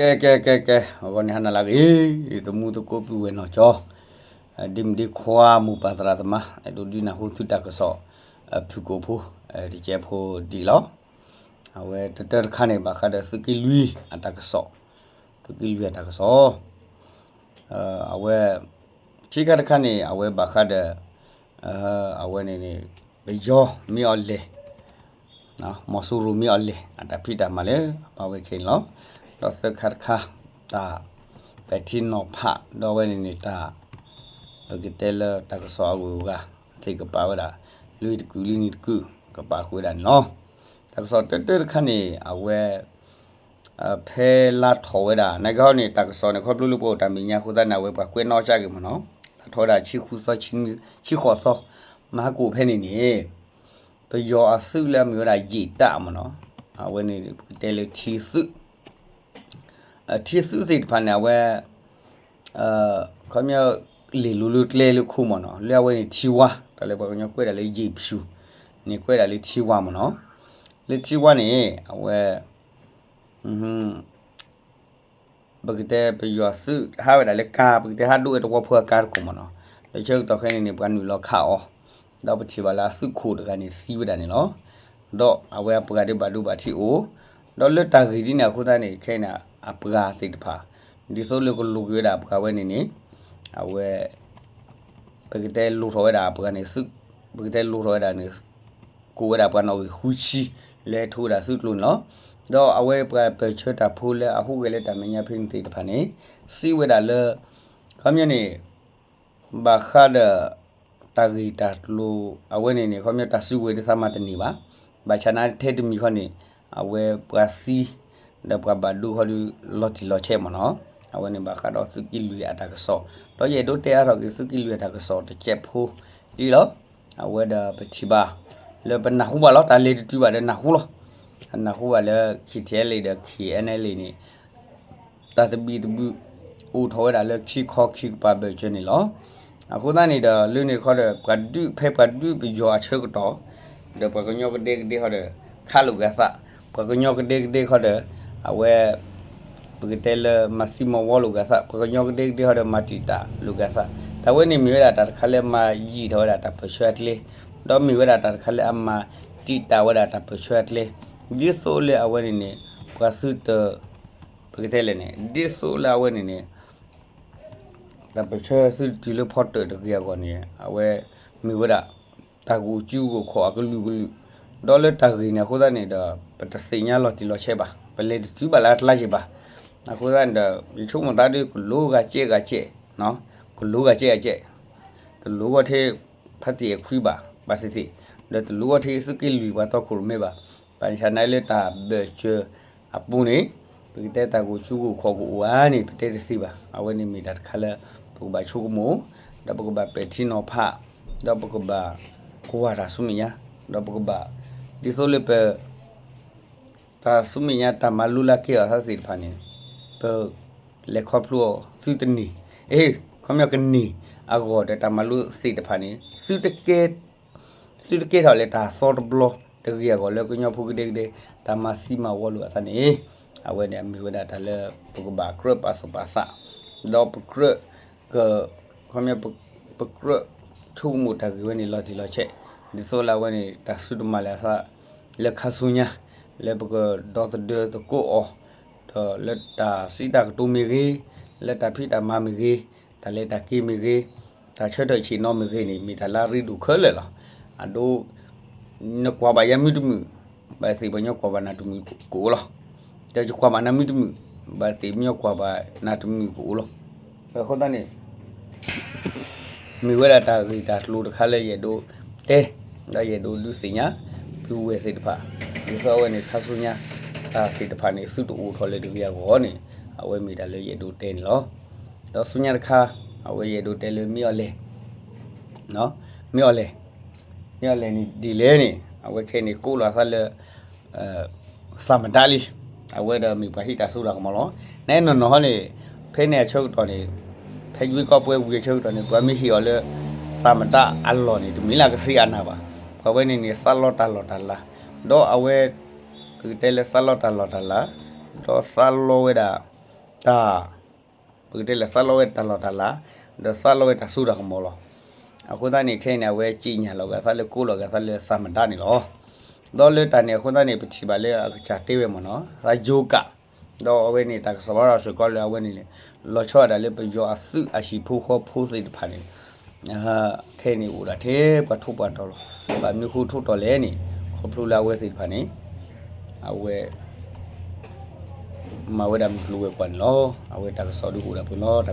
ကဲ ကဲ ကဲ ကဲ အဂီၢ်န့ၣ် ဟါနၤလၢအဂ့ၤ, သမူသကိးပုၢ်ဝဲၢ်နီၢ်ကၠီ, ဒ်မုၣ်ဒ်ခွါ မိၢ်ပၢ်သရၣ်သမါ အဲၣ်ဒိးဒုးနၢ်ဟူသုတၢ်ကစီၣ် ဖုၣ်ကိာ်ဖိ တကဲးဖိဒံးလီၤ. အဝဲတတၢတခါန့ၣ် ဘၣ်ဃးဒီးသုးက့လွံၢ်အတၢ်ကစီၣ်, သုးက့လွံၢ်အတၢ်ကစီၣ် အဝဲ ခံခါတခါန့ၣ် အဝဲဘၣ်ဃးဒီး အဝဲန့ၣ်န့ၣ် ပယီၤမ့ၢ်အီၤလဲၣ်, မီၤစိရိၤမ့ၢ်အီၤလဲၣ် အတၢ်ဖံးတၢ်မၤလၢအမၤဝဲခဲအံၤန့ၣ်လီၤ. ဒီးသၢခါတခါ တၢ်ပဲာ်ထံနီၤဖး ဒီးအဝဲန့ၣ်န့ၣ်တၢ် ပကတဲလၢတၢ်ကစီၣ်အဂုၤအဂၤ သ့ၣ်ကပာ်ဝဲဒၣ် လွံၢ်တကုာ်လွံၢ်နံၤတကုာ် ကပာ်ဃုာ်ဝဲဒၣ်န့ၣ်လီၤ. တၢ်ကစီၣ်တၢတၢတခါန့ၣ် အဝဲ ဖဲလါထီၣ်ဝဲဒၣ် နကဟီန့ၣ် တၢ်ကစီၣ်န့ၣ် ခီဖျိလၢပအိၣ်တၢ်မဲာ်ညါအဃိသတးန့ၣ် အဝဲပှၤကွဲးနီၣ်ကၢ်က့ၤမ့ၢ်နီၤ, လါထီၣ်ဝဲဒၣ် ဆံဃုသီ ဆံဃိးသီ မဟါကိၣ်ဖဲန့ၣ်န့ၣ် ပယီၤအသုးလၢအမ့ၢ်ဝဲဒၣ် ယံာ်တၢ်မ့ၢ်နီၤ, အဝဲန့ၣ်ပကတဲလၢထံသုး ထံသုးသ့ၣ်တဖၣ်န့ၣ် အဝဲ ခီပညီ လ့ၣ်လိၤလၢကျဲလၢခိမ့ၢ်နီၤ, လၢအဝဲန့ၣ်ထံဝါ တၢ်လၢပှၤကညီကွဲးဒၣ်လၢယံာ်ဖၠူၣ်န့ၣ် ကွဲးဒၣ်လၢထံဝါမ့ၢ်နီၤ, လၢထံဝါန့ၣ် အဝဲ ပကတဲပယီၤသုးဟးဝဲဒၣ်လၢကါ ပကတဲဟးဒိၣ်ဝဲတဝီဖိအကါတခိၣ်မ့ၢ်နီၤ, လၢဆၢကတီၢ်ခဲအံၤန့ၣ်န့ၣ် ပှၤနုာ်လီၤခးအီၤ, ဒီးပထံၣ်ဘၣ်လၢအသုးခိၣ်တဂၤန့ၣ်သံဝဲဒၣ်န့ၣ်လီၤ. ဒီးအဝဲအပှၤဒုးဘၣ်ဒိဘၣ်ထံးအိၣ်, ဒီးလၢတၢ်ဂ့ၢ်ဒ်န့ၣ်အဃိသတးန့ၣ် ခဲအံၤန့ၣ် အပှၤသ့ၣ်တဖၣ် ဒ်သိးလၢကလိးက့ၤဝဲဒၣ်အပှၤဝဲန့ၣ်န့ၣ် အဝဲ ပကတဲလိးထီၣ်ဝဲဒၣ်အပှၤန့ၣ် သုး ပကတဲလိးထီၣ်ဝဲဒၣ်န့ၣ် ကိးဝဲဒၣ်ပှၤနီၣ်ဂံၢ်ဃုဆံ လၢဟဲထီၣ်ဝဲဒၣ်သုးကျိၤန့ၣ်လီၤ. ဒီးအဝဲပှၤပၢၢ်ဆၢတၢ်ဖိလၢအဟူးဂဲၤလၢတၢ်မဲာ်ညါဖဲန့ၣ်သ့ၣ်တဖၣ်န့ၣ် စံးဝဲဒၣ်လၢ ခီပညီန့ၣ် ဘၣ်ဃးဒီး တၢ်ဂ့ၢ်တၢ်ကျိၤ အဝဲန့ၣ်န့ၣ် ခီပညီတၢ်စုကဝဲၤဒ်သိးမၤတန့ၢ်ဘၣ်. ဘၣ်ဆၣ်နာ်ထဲတမံၤဃီန့ၣ် အဝဲပှၤသံ ဒီးပှၤဘၣ်ဒိခီဒီး လီၤတံၢ်လီၤဆဲးမ့ၢ်နီၤ. အဝဲန့ၣ်ဘၣ်ဃးဒီးသုးက့လွံၢ်အတၢ်ကစီၣ် ဒီးယအဲၣ်ဒိးတဲအါထီၣ်က့ၤသုးက့လွံၢ်အတၢ်ကစီၣ်တစဲးဖိဒ်လီၤ. အဝဲဒီးပထံၣ်ဘၣ် လၢပနၢ်ဟူဘၣ်လီၤ တၢ်လဲၤတတုၤဘၣ်ဒီးနၢ်ဟူလီၤ. အနၢ်ဟူဘၣ်လၢ KTLA ဒီး KNLA န့ၣ် တၢ်သဘံၣ်သဘုၣ် အိၣ်ထီၣ်ဝဲဒၣ်လၢခံခီခံကပၤဘၢၣ်စၢၤန့ၣ်လီၤ. အဃိသတးန့ၣ်ဒီး လၢန့ၣ်တခီဒီး ပှၤဒုးဖဲပှၤဒုးပယီၤအဆၢကတီၢ် ဒီးပှၤကညီကဒဲကဒဲဃီဒီး ခးလိာ်က့ၤအသး, ပှၤကညီကဒဲကဒဲဃီဒီး အဝဲ ပကတဲလၢမၤသံမၤဝီလိာ်က့ၤအသး, ပှၤကညီကဒဲကဒဲဃီဒီးမၤတံာ်တာ်လိာ်က့ၤအသး, တၢ်ဝဲန့ၣ်မ့ၢ်ဝဲဒၣ်တၢ်တခါလၢအမၤယံာ်ထီၣ်ဝဲဒၣ်တၢ်ပၢၢ်ဆၢအကျဲ, ဒီးမ့ၢ်ဝဲဒၣ်တၢ်တခါလၢအမၤတံာ်တာ်ဝဲဒၣ်တၢ်ပၢၢ်ဆၢအကျဲ, ဒ်သိးလၢအဝဲန့ၣ်န့ၣ် ပှၤသုတ ပကတဲလဲၣ်န့ၣ် ဒ်သိးလၢအဝဲန့ၣ်န့ၣ် တၢ်ပၢၢ်ဆၢသုတတုၤလၢဖီတၢၣ်တဂ့ၤအဂီၢ်န့ၣ် အဝဲမ့ၢ်ဝဲဒၣ် တၢ်ဂိၢ်ကၠူဂိၢ်ခီၣ်အကလုာ်ကလုာ်, ဒီးလၢတၢ်ဂ့ၢ်န့ၣ်အဃိသတးန့ၣ်ဒီး ပတသ့ၣ်ညါလီၤတံၢ်လီၤဆဲးဘၣ်, ပလဲၤတတုၤဘၣ်လၢအကျါက့ၤဘၣ်. အဃိသတးန့ၣ်ဒီး ယဆိကမိၣ်သးဒီးကလိၤဂၤကဲဂၤကဲ, ကလိၤဂၤကဲဂၤကဲ, တလိၤဂီၢ်ထဲ ဖါတံၢ်အဲၣ်ခွံဘၣ် ဘၣ်သ့ၣ်သ့ၣ်, ဒီးတလိၤဂီၢ်ထဲသုးက့လွံၢ်ပှၤတီခိၣ်ရိၣ်မဲဘၣ်. ဘၣ်ဆၣ်နာ်လၢတၢ်ဘၢၣ်စၢၤအပူၤန့ၣ် ပကတဲတၢ်ဂိၢ်ကၠူဂိၢ်ခီၣ်ကအိၣ်ဧါန့ၣ် ပတဲတသ့ဘၣ်. အဝဲန့ၣ်မ့ၢ်တၢ်တခါလၢ ပကဘၣ်ဆိကမိၣ်, ဒီးပကဘၣ်ပဲာ်ထံနီၤဖး, ဒီးပကဘၣ်ကွၢ်တၢ်ဆူမဲာ်ညါ, ဒီးပကဘၣ် ဒ်သိးလၢပ တၢ်ဆူမဲာ်ညါတၢ်မၤလိလၢကဲထီၣ်အသးသ့ၣ်တဖၣ်န့ၣ် ပလဲၤခီဖျိအီၤသုတန့ၢ်, အ့ ခီပညီကန့ၢ်အဂီၢ်ဒီးတၢ်မၤလိသ့ၣ်တဖၣ်န့ၣ် သုတကဲ သုတကဲထီၣ်လၢတၢ်သီတဘျီတဂ့ၤအဂီၢ်လၢကညီဖိကဒဲကဒဲ တၢ်မၤသံမၤဝီလိာ်အသးန့ၣ် အဝဲန့ၣ်မ့ၢ်ဝဲဒၣ်တၢ်လၢပကဘၣ်ကြၢးပာ်သူၣ်ပာ်သး, ဒီးပကြၢး က ခီပညီ ပကြၢးဆိကမိၣ်တၢ်ဂ့ၢ်ဝဲန့ၣ်လီၤတံၢ်လီၤဆဲး, ဒ်သိးလၢအဝဲန့ၣ် တၢ်ဆူၣ်တမၤလၢအသး လၢခါဆူညါ လၢပကဒီသဒၢသကိးအီၤ, ဒီးလၢတၢ်စံးတၢ်ကတိၤမ့ၢ်ဂ့ၤ, လၢတၢ်ဖံးတၢ်မၤမ့ၢ်ဂ့ၤ, တၢ်လဲၤတၢ်က့ၤမ့ၢ်ဂ့ၤ, တၢ်ဆၢထၢၣ်ဆ့ၣ်နီၤမ့ၢ်ဂ့ၤန့ၣ် မ့ၢ်တၢ်လၢအရ့ဒိၣ်ခဲလၢာ်လီၤ. အဒိ နကွၢ်ဘၣ်ယၤမံတမုာ် ဘၣ်သ့ၣ်ပှၤညီကွၢ်ဘၣ်နၤတမုာ်ကအိၣ်လီၤ. ဒီးယကွၢ်ဘၣ်နၤမံတမုာ် ဘၣ်သ့ၣ်ပှၤညီကွၢ်ဘၣ်နၤတမုာ်ကအိၣ်လီၤ. အဃိသတးန့ၣ် မ့ၢ်ဝဲဒၣ်တၢ်ဂ့ၢ်တၢ်ကျိၤတခါလၢယအဲၣ်ဒိးတဲ ဒီးယအဲၣ်ဒိးဒုးသ့ၣ်ညါ ပုၢ်ဝဲၢ်သ့ၣ်တဖၣ်, ဒ်သိးအဝဲန့ၣ် ခါဆူညါ တၢ်သ့ၣ်တဖၣ်န့ၣ် သုတအိၣ်ထီၣ်လၢၤတဂ့ၤအဂီၢ်န့ၣ် အဝဲမ့ၢ်တၢ်လၢယအဲၣ်ဒိးတဲန့ၣ်လီၤ. ဒီးဆူညါတခါ အဝဲယအဲၣ်ဒိးတဲလၢမ့ၢ်အီၤလဲၣ် မ့ၢ်အီၤလဲၣ်, မ့ၢ်အီၤလဲၣ်န့ၣ်ဒ်လဲၣ်န့ၣ် အဝဲခဲအံၤန့ၣ် ကိးလီၤအသးလၢ သးမတးလံ, အဝဲဒီးမ့ၢ်ပှၤဟံးတၢ်စိတၢ်ကမီၤလီၤ. နအဲၣ်နီၢ်နီၢ်ဟီန့ၣ် ဖဲန့ၣ်အဆၢကတီၢ်န့ၣ် ဖဲရွေးကောက်ပွဲဝံၤအဆၢကတီၢ်န့ၣ် ပှၤမ့ၢ်ဟ့ၣ်အီၤလၢ သးမတးအလီၢ်န့ၣ် တမ့ၢ်လၢကသ့အနၢ်ဘၣ်. ပှၤဝဲန့ၣ်န့ၣ် သးလီတၢ်လီၢ်တၢ်လၤ, ဒီးအဝဲ ပကတဲလၢသးလီတၢ်လီၢ်တၢ်လၤ, ဒီးသးလီဝဲဒၣ် တၢ် ပကတဲလဲၣ် သးလီဝဲတၢ်လီၢ်တၢ်လၤ, ဒီးသးလီဝဲတၢ်စိတၢ်ကမီၤလီၤ. အဃိသတးန့ၣ် ခဲအံၤန့ၣ် အဝဲစံးညာ်လီၤဂာ်သးလၢ ကိးလီၤဂာ်သးလၢသးမတၤန့ၣ်လီၤ. ဒီးလၢတၢ်န့ၣ်အဃိသတးန့ၣ် ပထံၣ်ဘၣ်လၢအကစၢ်တဲဝဲမ့ၢ်နီၤ သးယိၤကၣ်, ဒီးအဝဲန့ၣ် တၢ်ကစီၣ်ဘၣ်ဒီးစ့ၢ်ကီးလၢအဝဲန့ၣ် လီၤဆီဒၣ်တၢ်လၢပယီၤအသုးအဟံၣ်ဖိဃီဖိသ့ၣ်တဖၣ်န့ၣ် ခဲအံၤန့ၣ်အိၣ်ဒၣ်ထဲပှၤထူးပှၤတီၤလီၤ. ဘၣ်မနုၤဃိထူးတီၤလဲၣ်န့ၣ် ခီဖျိလၢအဝဲသ့ၣ်တဖၣ်န့ၣ် အဝဲ မၤဝဲဒၣ်မုၢ်ကျိၤဝဲၤကွာ်န့ၣ်လီၤ. အဝဲတၢ်ကစီၣ်ဒုးအိၣ်ဒၣ်ပှဲၤလီၤ.